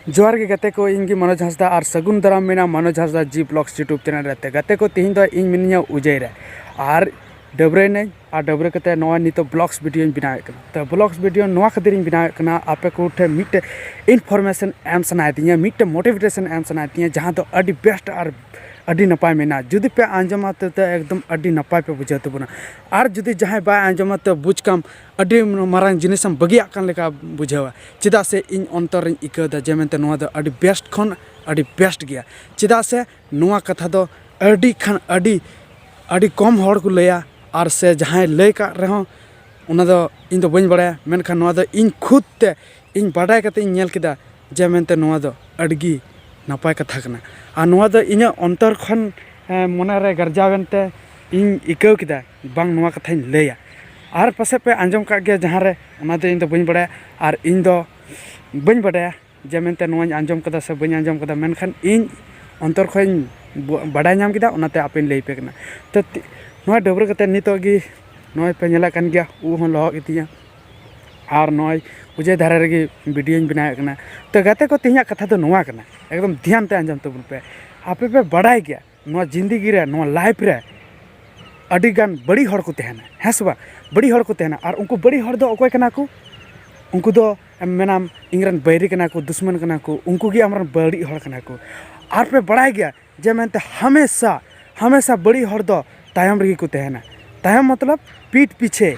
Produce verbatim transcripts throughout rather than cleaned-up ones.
ᱡᱚᱦᱟᱨ ᱜᱮ ᱜᱟᱛᱮ ᱠᱚ, ᱤᱧ ᱜᱮ ᱢᱟᱱᱳᱡᱽ ᱦᱟᱸᱥᱫᱟ ᱟᱨ ᱥᱟᱹᱜᱩᱱ ᱫᱟᱨᱟᱢ ᱢᱮᱱᱟᱜᱼᱟ ᱢᱟᱱᱳᱡᱽ ᱦᱟᱸᱥᱫᱟ G Vlogs YouTube channel ᱨᱮ᱾ ᱛᱮ ᱜᱟᱛᱮ ᱠᱚ, ᱛᱮᱦᱮᱧ ᱫᱚ ᱤᱧ ᱢᱤᱱᱟᱹᱧᱟ ᱩᱡᱟᱹᱭ ᱨᱮ ᱟᱨ ᱰᱟᱹᱵᱽᱨᱟᱹᱭᱮᱱᱟᱹᱧ ᱟᱨ ᱰᱟᱹᱵᱽᱨᱟᱹ ᱠᱟᱛᱮ ᱱᱚᱣᱟ ᱱᱤᱛᱚᱜ vlogs videoᱧ ᱵᱮᱱᱟᱣᱮᱫ ᱠᱟᱱᱟ᱾ ᱛᱚ vlogs video ᱱᱚᱣᱟ ᱠᱷᱟᱹᱛᱤᱨᱤᱧ ᱵᱮᱱᱟᱣᱮᱫ ᱠᱟᱱᱟ, ᱟᱯᱮ ᱠᱚ ᱴᱷᱮᱱ ᱢᱤᱫᱴᱮᱡ information ᱮᱢ ᱥᱟᱱᱟᱭᱮᱫᱤᱧᱟ, ᱢᱤᱫᱴᱮᱡ motivation ᱮᱢ ᱥᱟᱱᱟᱭᱮᱫᱤᱧᱟ, ᱡᱟᱦᱟᱸ ᱫᱚ ᱟᱹᱰᱤ best ᱟᱨ ᱟᱹᱰᱤ ᱱᱟᱯᱟᱭ ᱢᱮᱱᱟᱜᱼᱟ᱾ ᱡᱩᱫᱤ ᱯᱮ ᱟᱸᱡᱚᱢᱟ ᱛᱚ, ᱛᱚ ᱮᱠᱫᱚᱢ ᱟᱹᱰᱤ ᱱᱟᱯᱟᱭ ᱯᱮ ᱵᱩᱡᱷᱟᱹᱣ ᱛᱟᱵᱚᱱᱟ᱾ ᱟᱨ ᱡᱩᱫᱤ ᱡᱟᱦᱟᱸᱭ ᱵᱟᱭ ᱟᱸᱡᱚᱢᱟ ᱛᱚ ᱵᱩᱡᱽ ᱠᱟᱢ ᱟᱹᱰᱤ ᱢᱟᱨᱟᱝ ᱡᱤᱱᱤᱥᱮᱢ ᱵᱟᱹᱜᱤᱭᱟᱜ ᱠᱟᱱ ᱞᱮᱠᱟ ᱵᱩᱡᱷᱟᱹᱣᱟ᱾ ᱪᱮᱫᱟᱜ ᱥᱮ ᱤᱧ ᱚᱱᱛᱚᱨ ᱨᱤᱧ ᱟᱹᱭᱠᱟᱹᱣ ᱮᱫᱟ ᱡᱮ ᱢᱮᱱᱛᱮ ᱱᱚᱣᱟ ᱫᱚ ᱟᱹᱰᱤ best ᱠᱷᱚᱱ ᱟᱹᱰᱤ best ᱜᱮᱭᱟ᱾ ᱪᱮᱫᱟᱜ ᱥᱮ ᱱᱚᱣᱟ ᱠᱟᱛᱷᱟ ᱫᱚ ᱟᱹᱰᱤ ᱠᱷᱟᱱ ᱟᱹᱰᱤ, ᱟᱹᱰᱤ ᱠᱚᱢ ᱦᱚᱲ ᱠᱚ ᱞᱟᱹᱭᱟ, ᱟᱨ ᱥᱮ ᱡᱟᱦᱟᱸᱭ ᱞᱟᱹᱭ ᱠᱟᱜ ᱨᱮᱦᱚᱸ ᱚᱱᱟ ᱫᱚ ᱤᱧ ᱫᱚ ᱵᱟᱹᱧ ᱵᱟᱲᱟᱭᱟ, ᱢᱮᱱᱠᱷᱟᱱ ᱱᱚᱣᱟ ᱫᱚ ᱤᱧ ᱠᱷᱩᱫ ᱛᱮ ᱤᱧ ᱵᱟᱰᱟᱭ ᱠᱟᱛᱮ ᱤᱧ ᱧᱮᱞ ᱠᱮᱫᱟ ᱡᱮ ᱢᱮᱱᱛᱮ ᱱᱚᱣᱟ ᱫᱚ ᱟᱹᱰᱤ ᱜᱮ ᱱᱟᱯᱟᱭ ᱠᱟᱛᱷᱟ ᱠᱟᱱᱟ᱾ ᱟᱨ ᱱᱚᱣᱟ ᱫᱚ ᱤᱧᱟᱹᱜ ᱚᱱᱛᱚᱨ ᱠᱷᱚᱱ, ᱮᱸ, ᱢᱚᱱᱮ ᱨᱮ ᱜᱟᱨᱡᱟᱣᱮᱱ ᱛᱮ ᱤᱧ ᱟᱹᱭᱠᱟᱹᱣ ᱠᱮᱫᱟ ᱵᱟᱝ ᱱᱚᱣᱟ ᱠᱟᱛᱷᱟᱧ ᱞᱟᱹᱭᱟ᱾ ᱟᱨ ᱯᱟᱥᱮᱡ ᱯᱮ ᱟᱸᱡᱚᱢ ᱠᱟᱜ ᱜᱮᱭᱟ ᱡᱟᱦᱟᱸ ᱨᱮ, ᱚᱱᱟ ᱫᱚ ᱤᱧ ᱫᱚ ᱵᱟᱹᱧ ᱵᱟᱲᱟᱭᱟ, ᱟᱨ ᱤᱧ ᱫᱚ ᱵᱟᱹᱧ ᱵᱟᱰᱟᱭᱟ ᱡᱮ ᱢᱮᱱᱛᱮ ᱱᱚᱣᱟᱧ ᱟᱸᱡᱚᱢ ᱠᱟᱫᱟ ᱥᱮ ᱵᱟᱹᱧ ᱟᱸᱡᱚᱢ ᱠᱟᱫᱟ, ᱢᱮᱱᱠᱷᱟᱱ ᱤᱧ ᱚᱱᱛᱚᱨ ᱠᱷᱚᱱ ᱤᱧ ᱵᱚ-, ᱵᱟᱰᱟᱭ ᱧᱟᱢ ᱠᱮᱫᱟ, ᱚᱱᱟᱛᱮ ᱟᱯᱮᱧ ᱞᱟᱹᱭ ᱟᱯᱮ ᱠᱟᱱᱟ᱾ ᱛᱚ ᱛᱤ-, ᱱᱚᱣᱟ ᱰᱟᱹᱵᱽᱨᱟᱹ ᱠᱟᱛᱮ ᱱᱤᱛᱚᱜ ᱜᱮ ᱱᱚᱜᱼᱚᱭ ᱯᱮ ᱧᱮᱞᱮᱫ ᱠᱟᱱ ᱜᱮᱭᱟ, ᱩᱵ ᱦᱚᱸ ᱞᱚᱦᱚᱫ ᱜᱮᱛᱤᱧᱟ᱾ ᱟᱨ ᱱᱚᱜᱼᱚᱭ ᱚᱡᱮ ᱫᱷᱟᱨᱮ ᱨᱮᱜᱮ videoᱧ ᱵᱮᱱᱟᱣᱮᱫ ᱠᱟᱱᱟ᱾ ᱛᱚ ᱜᱟᱛᱮ ᱠᱚ, ᱛᱮᱦᱮᱧᱟᱜ ᱠᱟᱛᱷᱟ ᱫᱚ ᱱᱚᱣᱟ ᱠᱟᱱᱟ, ᱮᱠᱫᱚᱢ ᱫᱷᱮᱭᱟᱱ ᱛᱮ ᱟᱸᱡᱚᱢ ᱛᱟᱵᱚᱱ ᱯᱮ᱾ ᱟᱯᱮ ᱯᱮ ᱵᱟᱰᱟᱭ ᱜᱮᱭᱟ ᱱᱚᱣᱟ ᱡᱤᱱᱫᱮᱜᱤ ᱨᱮ, ᱱᱚᱣᱟ life ᱨᱮ ᱟᱹᱰᱤ ᱜᱟᱱ ᱵᱟᱹᱲᱤᱡ ᱦᱚᱲ ᱠᱚ ᱛᱟᱦᱮᱱᱟ, ᱦᱮᱸ ᱥᱮ ᱵᱟᱝ? ᱵᱟᱹᱲᱤᱡ ᱦᱚᱲ ᱠᱚ ᱛᱟᱦᱮᱱᱟ᱾ ᱟᱨ ᱩᱱᱠᱩ ᱵᱟᱹᱲᱤᱡ ᱦᱚᱲ ᱫᱚ ᱚᱠᱚᱭ ᱠᱟᱱᱟ ᱠᱚ? ᱩᱱᱠᱩ ᱫᱚ ᱢᱮᱱᱟᱢ ᱤᱧ ᱨᱮᱱ ᱵᱟᱹᱭᱨᱤ ᱠᱟᱱᱟ ᱠᱚ, ᱫᱩᱥᱢᱟᱱ ᱠᱟᱱᱟ ᱠᱚ, ᱩᱱᱠᱩ ᱜᱮ ᱟᱢᱨᱮᱱ ᱵᱟᱹᱲᱤᱡ ᱦᱚᱲ ᱠᱟᱱᱟ ᱠᱚ᱾ ᱟᱨ ᱯᱮ ᱵᱟᱲᱟᱭ ᱜᱮᱭᱟ ᱡᱮ ᱢᱮᱱᱛᱮ ᱦᱟᱢᱮᱥᱟ, ᱦᱟᱢᱮᱥᱟ ᱵᱟᱹᱲᱤᱡ ᱦᱚᱲ ᱫᱚ ᱛᱟᱭᱚᱢ ᱨᱮᱜᱮ ᱠᱚ ᱛᱟᱦᱮᱱᱟ᱾ ᱛᱟᱭᱚᱢ ᱢᱚᱛᱞᱚᱵ ᱯᱤᱴ ᱯᱤᱪᱷᱮ,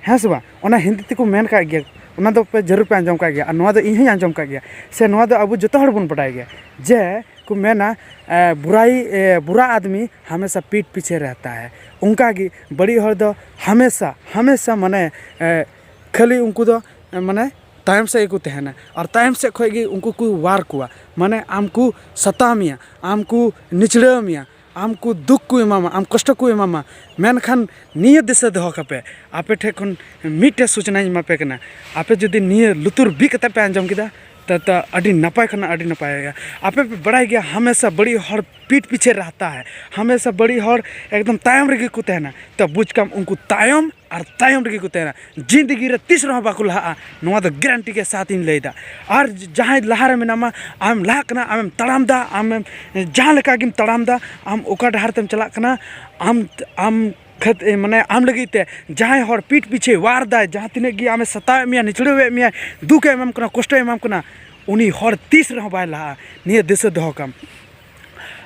ᱦᱮᱸ ᱥᱮ ᱵᱟᱝ? ᱚᱱᱟ ᱦᱤᱱᱫᱤ ᱛᱮᱠᱚ ᱢᱮᱱ ᱠᱟᱜ ᱜᱮᱭᱟ, ᱚᱱᱟ ᱫᱚ ᱯᱮ ᱡᱟᱹᱨᱩᱲ ᱯᱮ ᱟᱸᱡᱚᱢ ᱠᱟᱜ ᱜᱮᱭᱟ, ᱟᱨ ᱱᱚᱣᱟ ᱫᱚ ᱤᱧ ᱦᱚᱸᱧ ᱟᱸᱡᱚᱢ ᱠᱟᱜ ᱜᱮᱭᱟ, ᱥᱮ ᱱᱚᱣᱟ ᱫᱚ ᱟᱵᱚ ᱡᱚᱛᱚ ᱦᱚᱲ ᱵᱚᱱ ᱵᱟᱰᱟᱭ ᱜᱮᱭᱟ ᱡᱮ ᱠᱚ ᱢᱮᱱᱟ, ᱮ, ᱵᱩᱨᱟᱭ, ᱮ, ᱵᱩᱨᱟ ᱟᱫᱢᱤ ᱦᱟᱢᱮᱥᱟ ᱯᱤᱴ ᱯᱤᱪᱷᱮ ᱨᱮᱦᱛᱟ ᱦᱟᱭ᱾ ᱚᱱᱠᱟ ᱜᱮ ᱵᱟᱹᱲᱤᱡ ᱦᱚᱲ ᱫᱚ ᱦᱟᱢᱮᱥᱟ, ᱦᱟᱢᱮᱥᱟ ᱢᱟᱱᱮ, ᱮ, ᱠᱷᱟᱹᱞᱤ ᱩᱱᱠᱩ ᱫᱚ, ᱮ, ᱢᱟᱱᱮ ᱛᱟᱭᱚᱢ ᱥᱮᱫ ᱜᱮᱠᱚ ᱛᱟᱦᱮᱱᱟ, ᱟᱨ ᱛᱟᱭᱚᱢ ᱥᱮᱫ ᱠᱷᱚᱱ ᱜᱮ ᱩᱱᱠᱩ ᱠᱚ ᱣᱟᱨ ᱠᱚᱣᱟ, ᱢᱟᱱᱮ ᱟᱢ ᱠᱚ ᱥᱟᱛᱟᱣ ᱢᱮᱭᱟ, ᱟᱢ ᱠᱚ ᱱᱤᱪᱲᱟᱹᱣ ᱢᱮᱭᱟ, ᱟᱢ ᱠᱚ ᱫᱩᱠ ᱠᱚ ᱮᱢᱟᱢᱟ, ᱟᱢ ᱠᱚᱥᱴᱚ ᱠᱚ ᱮᱢᱟᱢᱟ᱾ ᱢᱮᱱᱠᱷᱟᱱ ᱱᱤᱭᱟᱹ ᱫᱤᱥᱟᱹ ᱫᱚᱦᱚ ᱠᱟᱯᱮ, ᱟᱯᱮ ᱴᱷᱮᱱ ᱠᱷᱚᱱ ᱢᱤᱫᱴᱮᱡ ᱥᱩᱪᱚᱱᱟᱧ ᱮᱢᱟ ᱯᱮ ᱠᱟᱱᱟ, ᱟᱯᱮ ᱡᱩᱫᱤ ᱱᱤᱭᱟᱹ ᱞᱩᱛᱩᱨ ᱵᱤᱫ ᱠᱟᱛᱮ ᱯᱮ ᱟᱸᱡᱚᱢ ᱠᱮᱫᱟ, ᱛᱟ, ᱛᱟ, ᱟᱹᱰᱤ ᱱᱟᱯᱟᱭ ᱠᱷᱚᱱᱟᱜ ᱟᱹᱰᱤ ᱱᱟᱯᱟᱭ ᱜᱮᱭᱟ᱾ ᱟᱯᱮ ᱯᱮ ᱵᱟᱲᱟᱭ ᱜᱮᱭᱟ, ᱦᱟᱢᱮᱥᱟ ᱵᱟᱹᱲᱤᱡ ᱦᱚᱲ ᱯᱤᱴ ᱯᱤᱪᱷᱮ ᱨᱟᱦᱛᱟ ᱦᱟᱭ, ᱦᱟᱢᱮᱥᱟ ᱵᱟᱹᱲᱤᱡ ᱦᱚᱲ ᱮᱠᱫᱚᱢ ᱛᱟᱭᱚᱢ ᱨᱮᱜᱮ ᱠᱚ ᱛᱟᱦᱮᱱᱟ᱾ ᱛᱚ ᱵᱩᱡᱽ ᱠᱟᱢ, ᱩᱱᱠᱩ ᱛᱟᱭᱚᱢ ᱟᱨ ᱛᱟᱭᱚᱢ ᱨᱮᱜᱮ ᱠᱚ ᱛᱟᱦᱮᱱᱟ, ᱡᱤᱱᱫᱮᱜᱤ ᱨᱮ ᱛᱤᱥ ᱨᱮᱦᱚᱸ ᱵᱟᱠᱚ ᱞᱟᱦᱟᱜᱼᱟ᱾ ᱱᱚᱣᱟ ᱫᱚ ᱜᱮᱨᱮᱱᱴᱤ ᱜᱮ ᱥᱟᱛ ᱤᱧ ᱞᱟᱹᱭᱫᱟ᱾ ᱟᱨ ᱡᱟᱦᱟᱸᱭ ᱞᱟᱦᱟ ᱨᱮ ᱢᱮᱱᱟᱢᱟ, ᱟᱢᱮᱢ ᱞᱟᱦᱟᱜ ᱠᱟᱱᱟ, ᱟᱢᱮᱢ ᱛᱟᱲᱟᱢ ᱫᱟ, ᱟᱢᱮᱢ ᱡᱟᱦᱟᱸ ᱞᱮᱠᱟ ᱜᱮᱢ ᱛᱟᱲᱟᱢ ᱫᱟ, ᱟᱢ ᱚᱠᱟ ᱰᱟᱦᱟᱨ ᱛᱮᱢ ᱪᱟᱞᱟᱜ ᱠᱟᱱᱟ, ᱟᱢ, ᱟᱢ ᱠᱷᱟᱹᱛ-, ᱮ, ᱢᱟᱱᱮ ᱟᱢ ᱞᱟᱹᱜᱤᱫ ᱛᱮ ᱡᱟᱦᱟᱸᱭ ᱦᱚᱲ ᱯᱤᱴ ᱯᱤᱪᱷᱮ ᱣᱟᱨ ᱫᱟᱭ, ᱡᱟᱦᱟᱸ ᱛᱤᱱᱟᱹᱜ ᱜᱮ ᱟᱢᱮ ᱥᱟᱛᱟᱣᱮᱫ ᱢᱮᱭᱟ, ᱱᱤᱪᱷᱲᱟᱹᱣᱮᱫ ᱢᱮᱭᱟ, ᱫᱩᱠᱮ ᱮᱢᱟᱢ ᱠᱟᱱᱟ, ᱠᱚᱥᱴᱚᱭ ᱮᱢᱟᱢ ᱠᱟᱱᱟ, ᱩᱱᱤ ᱦᱚᱲ ᱛᱤᱥ ᱨᱮᱦᱚᱸ ᱵᱟᱭ ᱞᱟᱦᱟᱜᱼᱟ᱾ ᱱᱤᱭᱟᱹ ᱫᱤᱥᱟᱹ ᱫᱚᱦᱚ ᱠᱟᱢ᱾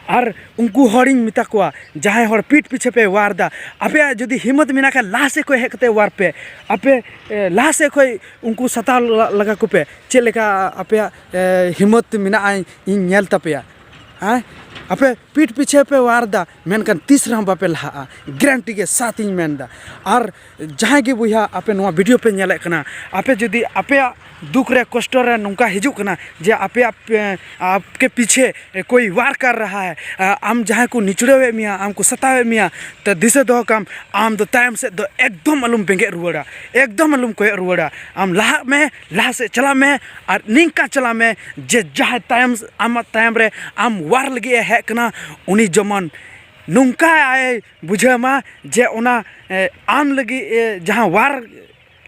ᱟᱨ ᱩᱱᱠᱩ ᱦᱚᱲᱤᱧ ᱢᱮᱛᱟ ᱠᱚᱣᱟ, ᱡᱟᱦᱟᱸᱭ ᱦᱚᱲ ᱯᱤᱴ ᱯᱤᱪᱷᱮ ᱯᱮ ᱣᱟᱨ ᱫᱟ, ᱟᱯᱮᱭᱟᱜ ᱡᱩᱫᱤ ᱦᱤᱢᱢᱚᱛ ᱢᱮᱱᱟᱜ ᱠᱷᱟᱱ, ᱞᱟᱦᱟ ᱥᱮᱫ ᱠᱷᱚᱱ ᱦᱮᱡ ᱠᱟᱛᱮ ᱣᱟᱨ ᱯᱮ᱾ ᱟᱯᱮ, ᱮ, ᱞᱟᱦᱟ ᱥᱮᱫ ᱠᱷᱚᱱ ᱩᱱᱠᱩ ᱥᱟᱛᱟᱣ ᱞᱟ-, ᱞᱟᱜᱟ ᱠᱚᱯᱮ᱾ ᱪᱮᱫ ᱞᱮᱠᱟ ᱟᱯᱮᱭᱟᱜ, ᱮ, ᱦᱤᱢᱢᱚᱛ ᱢᱮᱱᱟᱜᱼᱟ, ᱤᱧ ᱧᱮᱞ ᱛᱟᱯᱮᱭᱟ᱾ ᱦᱮᱸ, ᱟᱯᱮ ᱯᱤᱴ ᱯᱤᱪᱷᱮ ᱯᱮ ᱣᱟᱨ ᱫᱟ, ᱢᱮᱱᱠᱷᱟᱱ ᱛᱤᱥ ᱨᱮᱦᱚᱸ ᱵᱟᱯᱮ ᱞᱟᱦᱟᱜᱼᱟ, ᱜᱮᱨᱮᱱᱴᱤ ᱜᱮ ᱥᱟᱛ ᱤᱧ ᱢᱮᱱᱫᱟ᱾ ᱟᱨ ᱡᱟᱦᱟᱸᱭ ᱜᱮ ᱵᱚᱭᱦᱟ, ᱟᱯᱮ ᱱᱚᱣᱟ ᱵᱷᱤᱰᱤᱭᱳ ᱯᱮ ᱧᱮᱞᱮᱫ ᱠᱟᱱᱟ, ᱟᱯᱮ ᱡᱩᱫᱤ ᱟᱯᱮᱭᱟᱜ ᱫᱩᱠ ᱨᱮ, ᱠᱚᱥᱴᱚ ᱨᱮ ᱱᱚᱝᱠᱟ ᱦᱤᱡᱩᱜ ᱠᱟᱱᱟ ᱡᱮ ᱟᱯᱮᱭᱟᱜ, ᱮ, ᱟᱯᱠᱮ ᱯᱤᱪᱷᱮ ᱠᱳᱭ ᱣᱟᱨ ᱠᱟᱨ ᱨᱟᱦᱟ ᱦᱟᱭ, ᱮ, ᱟᱢ ᱡᱟᱦᱟᱸᱭ ᱠᱚ ᱱᱤᱪᱲᱟᱹᱣᱮᱫ ᱢᱮᱭᱟ, ᱟᱢ ᱠᱚ ᱥᱟᱛᱟᱣᱮᱫ ᱢᱮᱭᱟ, ᱛᱚ ᱫᱤᱥᱟᱹ ᱫᱚᱦᱚ ᱠᱟᱢ, ᱟᱢ ᱫᱚ ᱛᱟᱭᱚᱢ ᱥᱮᱫ ᱫᱚ ᱮᱠᱫᱚᱢ ᱟᱞᱚᱢ ᱵᱮᱸᱜᱮᱫ ᱨᱩᱣᱟᱹᱲᱟ, ᱮᱠᱫᱚᱢ ᱟᱞᱚᱢ ᱠᱚᱭᱚᱜ ᱨᱩᱣᱟᱹᱲᱟ᱾ ᱟᱢ ᱞᱟᱦᱟᱜ ᱢᱮ, ᱞᱟᱦᱟ ᱥᱮᱫ ᱪᱟᱞᱟᱜ ᱢᱮ, ᱟᱨ ᱱᱤᱝᱠᱟ ᱪᱟᱞᱟᱜ ᱢᱮ ᱡᱮ ᱡᱟᱦᱟᱸᱭ ᱛᱟᱭᱚᱢ, ᱟᱢᱟᱜ ᱛᱟᱭᱚᱢ ᱨᱮ ᱟᱢ ᱣᱟᱨ ᱞᱟᱹᱜᱤᱫ ᱮ ᱦᱮᱡ ᱠᱟᱱᱟ, ᱩᱱᱤ ᱡᱮᱢᱚᱱ ᱱᱚᱝᱠᱟ ᱟᱭ ᱵᱩᱡᱷᱟᱹᱣ ᱢᱟ ᱡᱮ ᱚᱱᱟ, ᱮ, ᱟᱢ ᱞᱟᱹᱜᱤᱫ, ᱮ, ᱡᱟᱦᱟᱸ ᱣᱟᱨ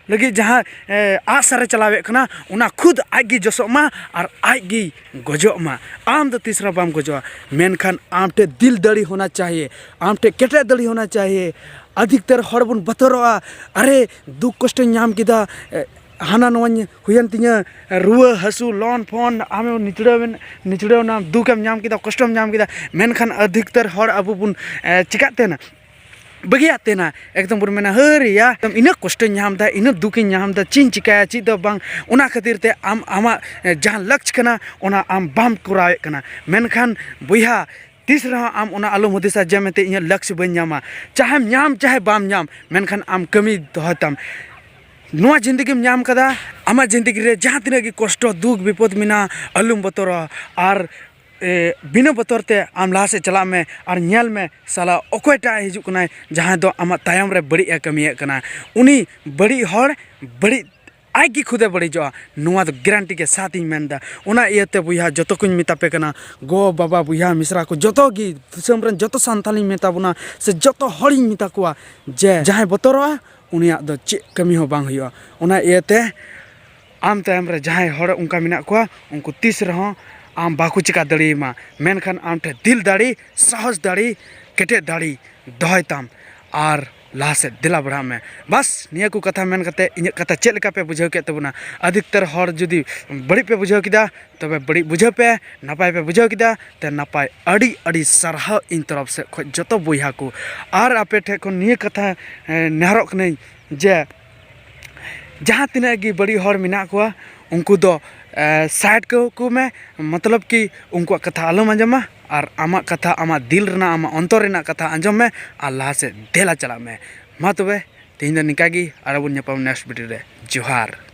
ᱞᱟᱹᱜᱤᱫ ᱡᱟᱦᱟᱸ, ᱮ, ᱟᱜᱼᱥᱟᱨᱮ ᱪᱟᱞᱟᱣᱮᱫ ᱠᱟᱱᱟ, ᱚᱱᱟ ᱠᱷᱩᱫ ᱟᱡ ᱜᱮ ᱡᱚᱥᱚᱜ ᱢᱟ ᱟᱨ ᱟᱡ ᱜᱮᱭ ᱜᱚᱡᱚᱜ ᱢᱟ᱾ ᱟᱢ ᱫᱚ ᱛᱤᱥ ᱨᱮᱦᱚᱸ ᱵᱟᱢ ᱜᱚᱡᱚᱜᱼᱟ, ᱢᱮᱱᱠᱷᱟᱱ ᱟᱢ ᱴᱷᱮᱱ ᱫᱤᱞ ᱫᱟᱲᱮ ᱦᱳᱱᱟ ᱪᱟᱦᱤᱭᱮ, ᱟᱢ ᱴᱷᱮᱱ ᱠᱮᱴᱮᱡ ᱫᱟᱲᱮ ᱦᱳᱱᱟ ᱪᱟᱦᱤᱭᱮ᱾ ᱟᱫᱷᱤᱠᱛᱟᱨ ᱦᱚᱲ ᱵᱚᱱ ᱵᱚᱛᱚᱨᱚᱜᱼᱟ, ᱟᱨᱮ ᱫᱩᱠ ᱠᱚᱥᱴᱚᱧ ᱧᱟᱢ ᱠᱮᱫᱟ, ᱮ, ᱦᱟᱱᱟ ᱱᱚᱣᱟᱧ ᱦᱩᱭᱮᱱ ᱛᱤᱧᱟᱹ, ᱨᱩᱣᱟᱹ ᱦᱟᱹᱥᱩ, ᱞᱚᱱ ᱯᱷᱚᱱ, ᱟᱢᱮᱢ ᱱᱤᱪᱲᱟᱹᱣᱮᱱ, ᱱᱤᱪᱲᱟᱹᱣᱱᱟᱢ, ᱫᱩᱠᱮᱢ ᱧᱟᱢ ᱠᱮᱫᱟ, ᱠᱚᱥᱴᱚᱢ ᱧᱟᱢ ᱠᱮᱫᱟ, ᱢᱮᱱᱠᱷᱟᱱ ᱟᱫᱷᱤᱠᱛᱟᱨ ᱦᱚᱲ ᱟᱵᱚ ᱵᱚᱱ, ᱮ, ᱪᱤᱠᱟᱹᱜ ᱛᱟᱦᱮᱱᱟ? ᱵᱟᱹᱜᱤᱭᱟᱜ ᱛᱟᱦᱮᱱᱟ᱾ ᱮᱠᱫᱚᱢ ᱵᱚᱱ ᱢᱮᱱᱟ, "ᱦᱟᱹᱨᱭᱟ, ᱤᱱᱟᱹᱜ ᱠᱚᱥᱴᱚᱧ ᱧᱟᱢ ᱮᱫᱟ, ᱤᱱᱟᱹᱜ ᱫᱩᱠᱤᱧ ᱧᱟᱢ ᱮᱫᱟ, ᱪᱮᱫ ᱤᱧ ᱪᱤᱠᱟᱹᱭᱟ, ᱪᱮᱫ ᱫᱚ ᱵᱟᱝ?" ᱚᱱᱟ ᱠᱷᱟᱹᱛᱤᱨ ᱛᱮ ᱟᱢ ᱟᱢᱟᱜ, ᱮ, ᱡᱟᱦᱟᱸ ᱞᱟᱹᱠᱪ ᱠᱟᱱᱟ, ᱚᱱᱟ ᱟᱢ ᱵᱟᱢ ᱠᱚᱨᱟᱣᱮᱫ ᱠᱟᱱᱟ᱾ ᱢᱮᱱᱠᱷᱟᱱ ᱵᱚᱭᱦᱟ, ᱛᱤᱥ ᱨᱮᱦᱚᱸ ᱟᱢ ᱚᱱᱟ ᱟᱞᱚᱢ ᱦᱩᱫᱤᱥᱟ ᱡᱮ ᱢᱮᱱᱛᱮ ᱤᱧᱟᱹᱜ ᱞᱟᱹᱠᱪ ᱵᱟᱹᱧ ᱧᱟᱢᱟ᱾ ᱪᱟᱦᱮᱢ ᱧᱟᱢ ᱪᱟᱦᱮ ᱵᱟᱢ ᱧᱟᱢ, ᱢᱮᱱᱠᱷᱟᱱ ᱟᱢ ᱠᱟᱹᱢᱤ ᱫᱚᱦᱚᱭ ᱛᱟᱢ᱾ ᱱᱚᱣᱟ ᱡᱤᱱᱫᱮᱜᱤᱢ ᱧᱟᱢ ᱠᱟᱫᱟ, ᱟᱢᱟᱜ ᱡᱤᱱᱫᱮᱜᱤ ᱨᱮ ᱡᱟᱦᱟᱸ ᱛᱤᱱᱟᱹᱜ ᱜᱮ ᱠᱚᱥᱴᱚ, ᱫᱩᱠ, ᱵᱤᱯᱚᱫ ᱢᱮᱱᱟᱜᱼᱟ, ᱟᱞᱚᱢ ᱵᱚᱛᱚᱨᱚᱜᱼᱟ᱾ ᱟᱨ, ᱮ, ᱵᱤᱱᱟᱹ ᱵᱚᱛᱚᱨ ᱛᱮ ᱟᱢ ᱞᱟᱦᱟ ᱥᱮᱫ ᱪᱟᱞᱟᱜ ᱢᱮ ᱟᱨ ᱧᱮᱞ ᱢᱮ, ᱥᱟᱞᱟ ᱚᱠᱚᱭᱴᱟᱜ ᱦᱤᱡᱩᱜ ᱠᱟᱱᱟᱭ, ᱡᱟᱦᱟᱸᱭ ᱫᱚ ᱟᱢᱟᱜ ᱛᱟᱭᱚᱢ ᱨᱮ ᱵᱟᱹᱲᱤᱡ ᱮ ᱠᱟᱹᱢᱤᱭᱮᱫ ᱠᱟᱱᱟ᱾ ᱩᱱᱤ ᱵᱟᱹᱲᱤᱡ ᱦᱚᱲ ᱵᱟᱹᱲᱤᱡ ᱟᱡ ᱜᱮ ᱠᱷᱩᱫᱮ ᱵᱟᱹᱲᱤᱡᱚᱜᱼᱟ᱾ ᱱᱚᱣᱟ ᱫᱚ ᱜᱮᱨᱮᱱᱴᱤ ᱜᱮ ᱥᱟᱛ ᱤᱧ ᱢᱮᱱᱫᱟ᱾ ᱚᱱᱟ ᱤᱭᱟᱹᱛᱮ ᱵᱚᱭᱦᱟ, ᱡᱚᱛᱚ ᱠᱚᱧ ᱢᱮᱛᱟ ᱯᱮ ᱠᱟᱱᱟ, ᱜᱚ ᱵᱟᱵᱟ ᱵᱚᱭᱦᱟ ᱢᱤᱥᱨᱟ ᱠᱚ, ᱡᱚᱛᱚ ᱜᱮ ᱫᱤᱥᱚᱢ ᱨᱮᱱ ᱡᱚᱛᱚ ᱥᱟᱱᱛᱟᱞᱤᱧ ᱢᱮᱛᱟ ᱵᱚᱱᱟ, ᱥᱮ ᱡᱚᱛᱚ ᱦᱚᱲᱤᱧ ᱢᱮᱛᱟ ᱠᱚᱣᱟ ᱡᱮ ᱡᱟᱦᱟᱸᱭ ᱵᱚᱛᱚᱨᱚᱜᱼᱟ, ᱩᱱᱤᱭᱟᱜ ᱫᱚ ᱪᱮᱫ ᱠᱟᱹᱢᱤ ᱦᱚᱸ ᱵᱟᱝ ᱦᱩᱭᱩᱜᱼᱟ᱾ ᱚᱱᱟ ᱤᱭᱟᱹᱛᱮ ᱟᱢ ᱛᱟᱭᱚᱢ ᱨᱮ ᱡᱟᱦᱟᱸᱭ ᱦᱚᱲ ᱚᱱᱠᱟ ᱢᱮᱱᱟᱜ ᱠᱚᱣᱟ, ᱩᱱᱠᱩ ᱛᱤᱥ ᱨᱮᱦᱚᱸ ᱟᱢ ᱵᱟᱠᱚ ᱪᱤᱠᱟ ᱫᱟᱲᱮᱭᱟᱢᱟ᱾ ᱢᱮᱱᱠᱷᱟᱱ ᱟᱢ ᱴᱷᱮᱱ ᱫᱤᱞ ᱫᱟᱲᱮ, ᱥᱟᱦᱚᱥ ᱫᱟᱲᱮ, ᱠᱮᱴᱮᱡ ᱫᱟᱲᱮ ᱫᱚᱦᱚᱭ ᱛᱟᱢ ᱟᱨ ᱞᱟᱦᱟ ᱥᱮᱫ ᱫᱮᱞᱟ ᱵᱟᱲᱦᱟᱜ ᱢᱮ᱾ ᱵᱟᱥ, ᱱᱤᱭᱟᱹ ᱠᱚ ᱠᱟᱛᱷᱟ ᱢᱮᱱ ᱠᱟᱛᱮ ᱤᱧᱟᱹᱜ ᱠᱟᱛᱷᱟ ᱪᱮᱫ ᱞᱮᱠᱟ ᱯᱮ ᱵᱩᱡᱷᱟᱹᱣ ᱠᱮᱫ ᱛᱟᱵᱚᱱᱟ? ᱟᱹᱫᱷᱤᱠᱛᱟᱨ ᱦᱚᱲ ᱡᱩᱫᱤ ᱵᱟᱹᱲᱤᱡ ᱯᱮ ᱵᱩᱡᱷᱟᱹᱣ ᱠᱮᱫᱟ, ᱛᱚᱵᱮ ᱵᱟᱹᱲᱤᱡ ᱵᱩᱡᱷᱟᱹᱣ ᱯᱮ, ᱱᱟᱯᱟᱭ ᱯᱮ ᱵᱩᱡᱷᱟᱹᱣ ᱠᱮᱫᱟ, ᱛᱮ ᱱᱟᱯᱟᱭ᱾ ᱟᱹᱰᱤ ᱟᱹᱰᱤ ᱥᱟᱨᱦᱟᱣ ᱤᱧ ᱛᱚᱨᱚᱯ ᱥᱮᱫ ᱠᱷᱚᱱ ᱡᱚᱛᱚ ᱵᱚᱭᱦᱟ ᱠᱚ᱾ ᱟᱨ ᱟᱯᱮ ᱴᱷᱮᱱ ᱠᱷᱚᱱ ᱱᱤᱭᱟᱹ ᱠᱟᱛᱷᱟ, ᱮ, ᱱᱮᱦᱚᱨᱚᱜ ᱠᱟᱹᱱᱟᱹᱧ ᱡᱮ ᱡᱟᱦᱟᱸ ᱛᱤᱱᱟᱹᱜ ᱜᱮ ᱵᱟᱹᱲᱤᱡ ᱦᱚᱲ ᱢᱮᱱᱟᱜ ᱠᱚᱣᱟ, ᱩᱱᱠᱩ ᱫᱚ, ᱮ, ᱥᱟᱭᱤᱰ ᱠᱟᱠᱚ ᱢᱮ᱾ ᱢᱚᱛᱞᱚᱵ ᱠᱤ ᱩᱱᱠᱩᱣᱟᱜ ᱠᱟᱛᱷᱟ ᱟᱞᱚᱢ ᱟᱸᱡᱚᱢᱟ, ᱟᱨ ᱟᱢᱟᱜ ᱠᱟᱛᱷᱟ, ᱟᱢᱟᱜ ᱫᱤᱞ ᱨᱮᱱᱟᱜ, ᱟᱢᱟᱜ ᱚᱱᱛᱚᱨ ᱨᱮᱱᱟᱜ ᱠᱟᱛᱷᱟ ᱟᱸᱡᱚᱢ ᱢᱮ ᱟᱨ ᱞᱟᱦᱟ ᱥᱮᱫ ᱫᱮᱞᱟ ᱪᱟᱞᱟᱜ ᱢᱮ᱾ ᱢᱟ ᱛᱚᱵᱮ, ᱛᱮᱦᱮᱧ ᱫᱚ ᱱᱤᱝᱠᱟ ᱜᱮ, ᱟᱨᱚ ᱵᱚᱱ ᱧᱟᱯᱟᱢ next video ᱨᱮ᱾ ᱡᱚᱦᱟᱨ᱾